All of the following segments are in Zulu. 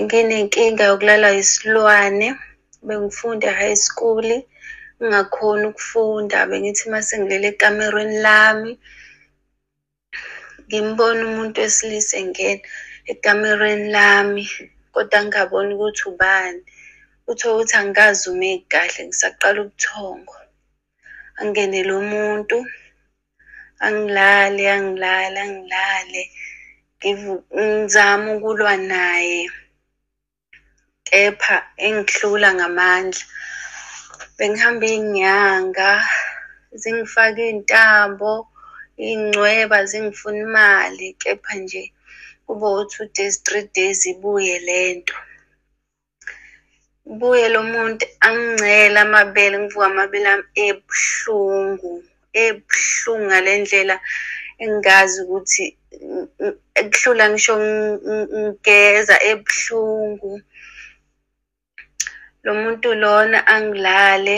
Nginenkinga yokulalwa yisilwane. Bengifunda e-high school, ngingakhoni ukufunda. Bengithi uma sengilele ekamerweni lami, ngimbone umuntu wesilisa engena ekamerweni lami, kodwa ngingaboni ukuthi ubani. Utholukuthi angikazumeki kahle ngisaqala ubuthongo. Angene lo muntu, angilale, angilale, angilale, ngizame ukulwa naye, kepha engihlula ngamandla. Bengihamba iy'nyanga zingifake iy'ntambo, iy'ncweba zingifuna imali, kepha nje kube o-two days, three days ibuye lento. Kubuye lo muntu angincele amabele, ngivuke amabele ami ebuhlungu, ebuhlungu ngale ndlela engingazi ukuthi ekuhlula ngisho ngigeza ebuhlungu. Lo muntu lona angilale,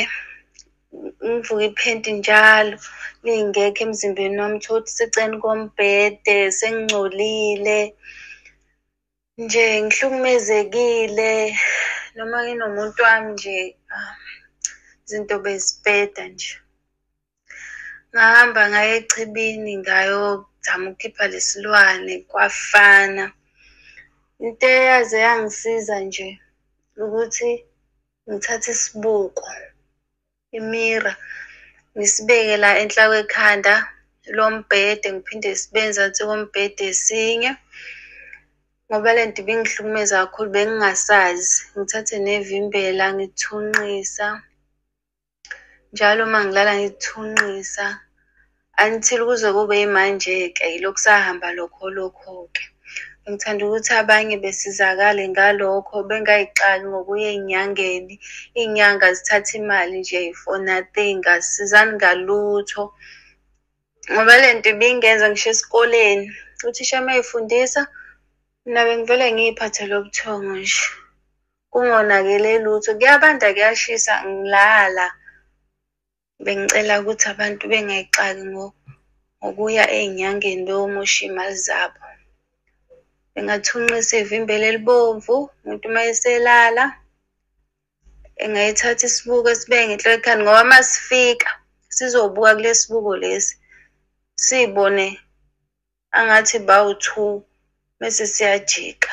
ngivuke iphenti njalo lingekho emzimbeni wami, utholukuthi liseceleni kombhede, sengingcolile, nje ngihlukumezekile, noma nginomuntu wami nje izinto bezibheda nje. Ngahamba ngaya echibini ngayozama ukukhipha lesi silwane, kwafana. Into eyaze yangisiza nje ukuthi ngithathe isibuko, imira, ngisibeke la enhla kwekhanda lombhede, ngiphinde ngisibeke ngezansi kombhede esinye, ngoba lento ibingihlukumeza kakhulu bengingasazi. Ngithathe nevimbela ngithunqisa, njalo uma ngilala ngithunqisa until kuze kube yimanje-ke yilokhu kusahamba lokho lokho-ke. Ngithanda ukuthi abanye besizakale ngalokho bengay'xaki ngokuya ey'nyangeni. Iy'nyanga zithatha imali nje for nothing, azisizani ngalutho. Ngoba lento ibingenza ngisho esikoleni, uthisha uma efundisa, mina bengivele ngiy'phathele ubuthongo nje, kungonakele lutho, kuyabanda kuyashisa ngilala. Bengicela ukuthi abantu bengay'xaki ngokuya ey'nyangeni beyomosha iy'mali zabo. Bengathunqisa ivimbela elibomvu, umuntu uma eselala, engayithatha isibuko esibeke ngenhla kwekhanda ngoba uma sifika sizobuka kulesi buko lesi, siy'bone angathi bawu-two, mese siyajika.